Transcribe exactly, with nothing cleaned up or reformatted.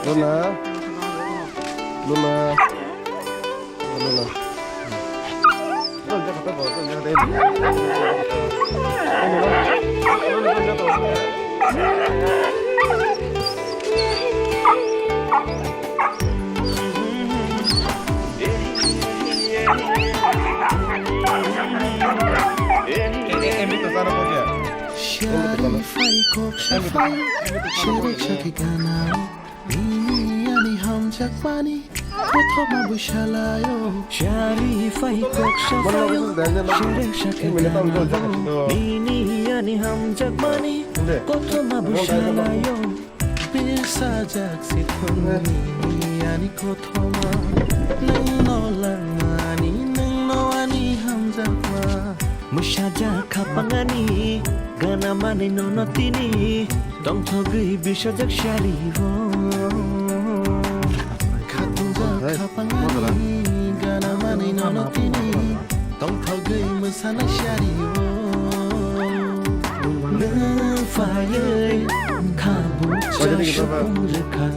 Luna. Luna. Luna. Sharifai kok safai, sherek shaki kana. Nini ani hamjakmani, kothoma bwsalayo. Sharifai kok safai, sherek shaki kana. Nini ani hamjakmani, kothoma bwsalayo. Bisajak sithwngni ani kothoma, nwngno langmani, nwngno ani hamjakma. Mwsajak khapangani, ganamani nono tini, tongthogwi bisajak shario. Khatungjak khapangani, ganamani nono tini, tongthogwi mwsana shario. Nwng phaiwi kha bukcha supung rwkha.